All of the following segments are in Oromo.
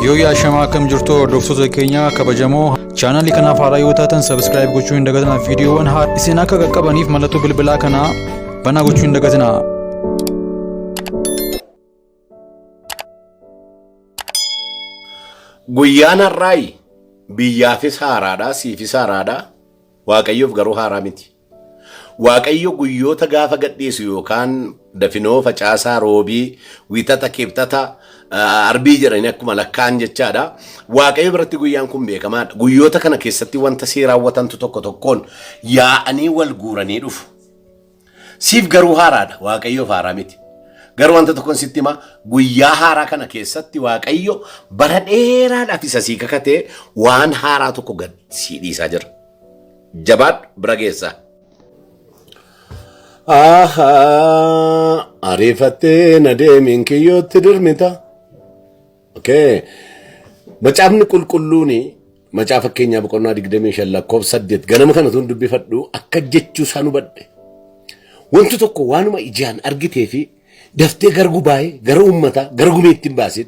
Yoo yaashamaa akkam jirtu hordoftoota keenya kabajamoo chaanaalii kanaaf haaraa yoo taatan subscribe gochuu hin dagatinaa viidiyoowwan haaraa isin akka qaqqabaniif mallattoo bilbilaa kanaa banaa gochuu hin dagatinaa. Guyyaan har'aayi biyyaafis haaraadha, siifis haaraadha. Waaqayyoof garuu haaraa miti. Waaqayyo guyyoota gaafa gadhiisu yookaan dafinoo, facaasaa, roobii, wixata, kibxata, arbii jedhanii akkuma lakkaa'an jechaadha. Waaqayyo biratti guyyaan kun beekamaadha. Guyyoota kana keessatti wanta sii raawwatantu tokko tokkoon yaa'anii wal guuranii dhufu. Siif garuu haaraadha. Waaqayyoof haaraa miti. Garuu wanta tokkon sitti hima guyyaa haaraa kana keessatti Waaqayyo bara dheeraadhaaf isa sii kakatee waan haaraa tokko gad sii dhiisaa jira. Jabaadhu bira geessaa. Ahaa, ariifattee na deemiin kiyyootti dirmita. Okay. Macaafni qulqulluun macaafa fakkeenyaa boqonnaa 25 lakkoofsa 8 ganama kana tun dubbifadhu akka jechuu isaan hubadhe. Wanti tokko waanuma ijaan argitee fi daftee gara gubaa'ee gara uummataa gara gumiitti hin baasin.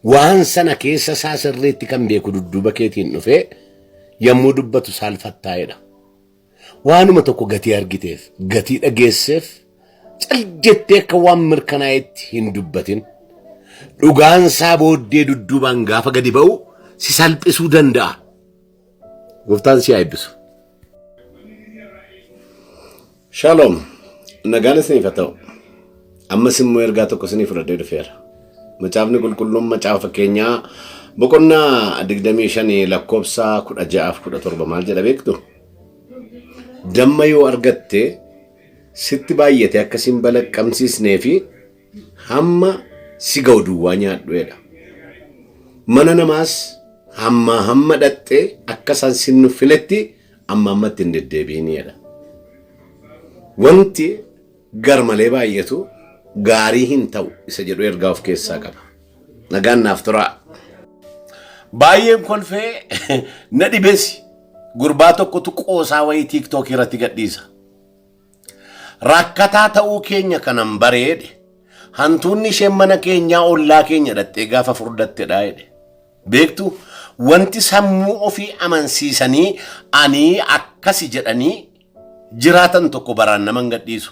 Waan sana keessa isaa sirriitti kan beeku dudduuba keetiin dhufee yommuu dubbatu saalfattaa'edha. Waanuma tokko gatii argiteef, gatii dhageesseef cal jettee akka waan mirkanaa'etti hin dubbatin. Dhugaan isaa booddee dudduubaan gaafa gadi ba'u si salphisuu danda'a. Gooftaan si haa eebbisu. Shalom. Nagaan isiniif haa ta'u. Ammas immoo ergaa tokko isinii fudhadhee dhufeera. Macaafni qulqulluun macaafa fakkeenyaa boqonnaa 25 lakkoofsa 16 fi 17 maal jedha beektu? Damma yoo argatte sitti baay'ate akka sin balaqqamsiisnee fi hamma si ga'u duwwaa nyaadhu jedha. Mana namaas hamma hamma dhaqxee akka isaan sin nuffinetti amma ammatti hin deddeebi'in jedha. Wanti garmalee baay'atu gaarii hin ta'u isa jedhu ergaa of keessaa qaba. Nagaan naaf turaa. Baay'een kolfee na dhibesi gurbaa tokkotu qoosaa wayii tiiktookii irratti gadhiisa. Rakkataa ta'uu keenya kanan bareedhe hantuunni isheen mana keenyaa ollaa keenya dhattee gaafa furdattedha jedhe. Beektu wanti sammuu ofii amansiisanii ani akkasi jedhanii jiraatan tokko baraan nama hin gadhiisu.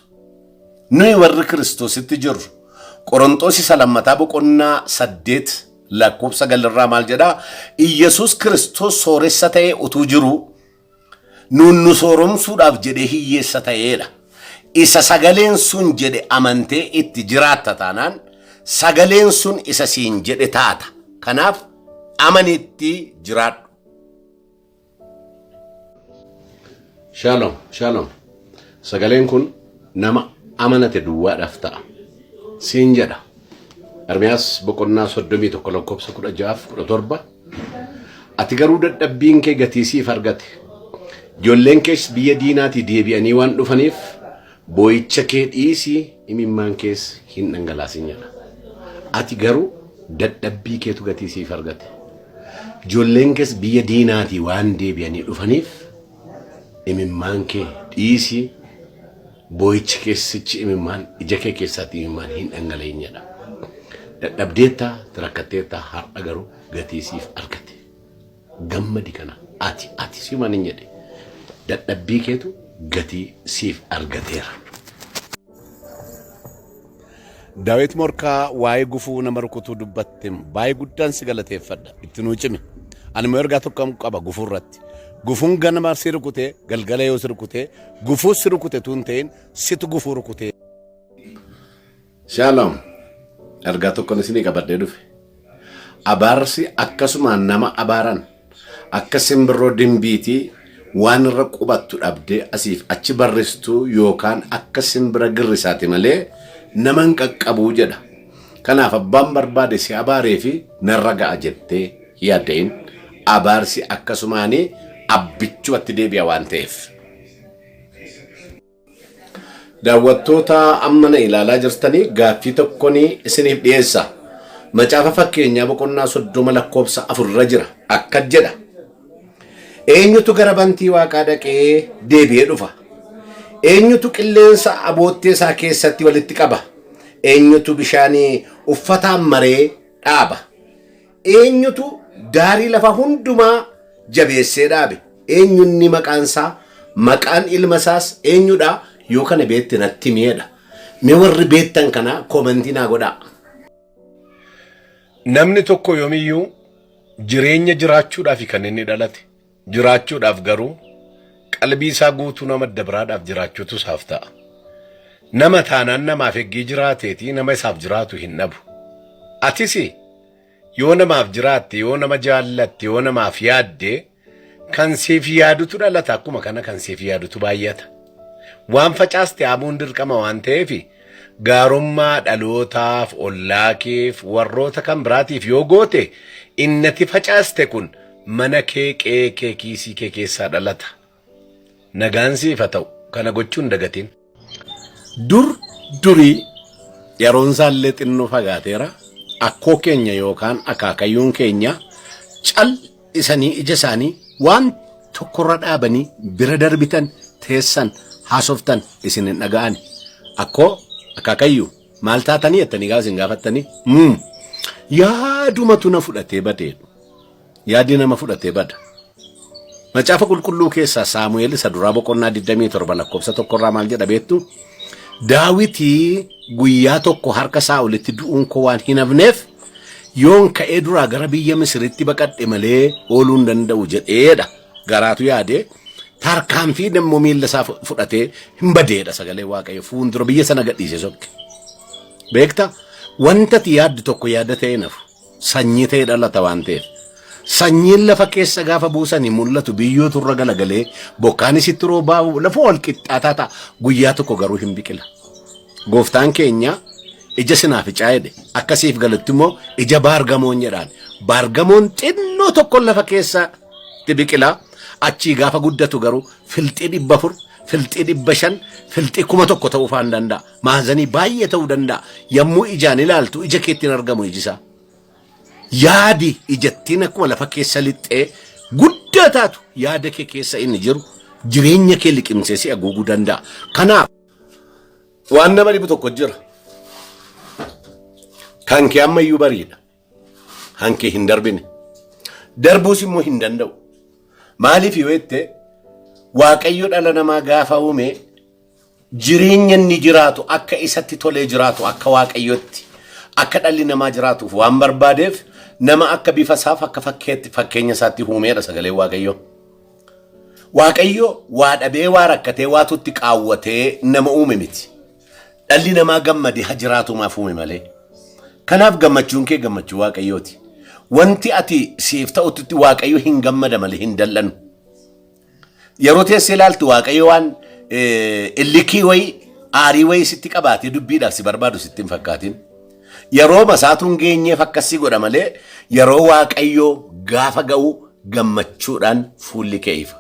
Nuyi warri Kiristoositti jirru Qoronxoos isa lammataa boqonnaa 8 lakkoofsa 9 irraa maal jedhaa? Iyyasuus Kiristoos sooressa ta'ee utuu jiruu nuun nu sooromsuudhaaf jedhee hiyyeessa ta'eedha. Isa sagaleen sun jedhe amantee itti jiraatta taanaan sagaleen sun isa siin jedhe taata. Kanaaf amaniitti jiraadhu. Shalom, shalom. Sagaleen kun nama amanate duwwaadhaaf ta'a. Siin jedha. Ermiyaas boqonnaa 31 lakkoofsa 16 fi 17. Ati garuu dadhabbiin kee gatii siif argate. Ijoolleen kees biyya diinaatii deebi'anii waan dhufaniif boo'icha kee dhiisii imimmaan kees hin dhangalaasin jedha. Ati garuu dadhabbii keetu gatii siif argate. Ijoolleen kees biyya diinaatii waan deebi'anii dhufaniif imimmaan kee dhiisii boo'ichi keessichi imimmaan ija kee keessaatti imimmaan hin dhangala'in jedha. Dadhabdeetta, rakkatteetta har'a garuu gatii siif argate. Gammadi kana ati ati siman hin jedhe. Dadhabbii keetu gatii siif argateera. Daawit Morkaa waa'ee gufuu nama rukutuu dubbatte baay'ee guddaan si galateeffadha. Itti nuu cimi. Ani immoo ergaa tokko qaba gufuu irratti. Gufuun ganama si rukute galgala yoo si rukute gufuu si rukute tuun ta'in situ gufuu rukute. Shalom. Ergaa tokkon isinii qabadhee dhufe. Abaarsi akkasumaan nama abaaran akka simbirroo dimbiitii waan irra qubattu dhabdee asiif achi barristuu yookaan akka simbira girrisaati malee nama hin qaqqabuu jedha. Kanaaf abbaan barbaade si abaaree fi narra ga'a jettee hin yaadda'in. Abaarsi akkasumaanii abbichuatti deebi'a waan ta'eef. Daawwattoota amma na ilaalaa jirtanii gaaffii tokkon isiniif dhiyeessa. Macaafa fakkeenyaa boqonnaa 30 lakkoofsa 4 irra jira. Akkas jedha. Eenyutu gara bantii waaqaa dhaqee deebi'ee dhufa? Eenyutu qilleensa aboottee isaa keessatti walitti qaba? Eenyutu bishaanii uffataan maree dhaaba? Eenyutu daarii lafa hundumaa jabeessee dhaabe? Eenyunni maqaan isaa? Maqaan ilma isaas eenyudha? Yoo kana beekte natti himi jedha. Mee warri beektan kana comment naa godhaa. Namni tokko yoomiyyuu jireenya jiraachuudhaaf kan inni dhalate. Jiraachuudhaaf garuu qalbii isaa guutuu nama adda biraadhaaf jiraachuutu isaaf ta'a. Nama taanaan namaaf eeggii jiraateetii nama isaaf jiraatu hin dhabu. Atis yoo namaaf jiraatte, yoo nama jaallatte, yoo namaaf yaadde, kan siif yaadutu dhalata, akkuma kana kan siif yaadutu baay'ata. Waan facaaste haamuun dirqama waan ta'eef, gaarummaa dhalootaaf, ollaa keef, warroota kan biraatiif yoo goote, innati facaaste kun mana kee, qe'ee kee, kiisii kee keessaa dhalata. Nagaan siif haa ta'u, kana gochuun hin dagatin. Dur durii, yeroon isaallee xinnoo fagaateera, akkoo keenya yookaan akaakayyuun keenya cal isanii ija isaanii waan tokkorra dhaabanii bira darbitan, teessan, haasoftan isin hin dhaga'an. Akkoo, akaakayyuu, maal taatanii jettanii gaafa isin gaafattanii, "Yaadumatu na fudhatee badeedhu." Yaadi nama fudhatee bada. Macaafa Qulqulluu keessaa Saamu'eel isa duraa boqonnaa 27 lakkoofsa 1rraa maal jedha beektu? Daawitii guyyaa tokko harka Saa'olitti du'uun koo waan hin hafneef, yoon ka'ee duraa gara biyya Misiritti baqadhe malee ooluu hin danda'u jedheedha. Garaatu yaade, tarkaanfii dammoo miilla isaa fudhatee hin badeedha sagalee Waaqayyo, fuuldura biyya sana gadhiise sokke. Beekta, wanta ati yaaddu tokko yaada ta'ee nafu sanyii ta'ee dhalata waan ta'eef. Sanyiin lafa keessa gaafa buusanii mul'atu biyyootu irra galagalee, bokkaanis itti roobaa, lafa wal qixxaataa ta'a. Guyyaa tokko garuu hin biqila. Gooftaan keenya ija sinaaficaa jedhe, akkasiif galutti immoo ija baargamoon jedhaan. Baargamoon xinnoo tokko lafa keessatti biqila. Achii gaafa guddatu garuu filxii 400, filxii 500, filxii 1000 ta'uu faan danda'a. Maazanii baay'ee ta'uu danda'a. Yommuu ijaan ilaaltu ija keettiin argamu ijisaa. Yaadi ijattiin akkuma lafa keessa lixxee guddaa taatu, yaada kee keessa inni jiru jireenya kee liqimsee si haguuguu danda'a. Kanaaf waan nama dhibu tokko jira. Kan kee ammayyuu bariidha. Kan kee hin darbine. Darbuus immoo hin danda'u. Maaliif yoo jette, Waaqayyo dhala namaa gaafa uume jireenya inni jiraatu akka isatti tolee jiraatu, akka Waaqayyotti akka dhalli namaa jiraatuuf waan barbaadeef, nama akka bifa isaaf akka fakkeetti fakkeenya isaatti uumeedha sagalee Waaqayyoo. Waaqayyo waa dhabee, waa rakkatee, waatutti qaawwatee nama uume miti. Dhalli namaa gammadee ha jiraatumaaf uume malee. Kanaaf gammachuun kee gammachuu Waaqayyooti. Wanti ati siif ta'utti Waaqayyo hin gammada malee hin dallanu. Yeroo teessee ilaaltu Waaqayyo waan illikii wayii, aarii wayii sitti qabaatee dubbiidhaaf si barbaadu sitti hin fakkaatin. Yeroo masaatuun geenyeef akkasii godha malee, yeroo Waaqayyo gaafa ga'u gammachuudhaan fuulli kee ifa.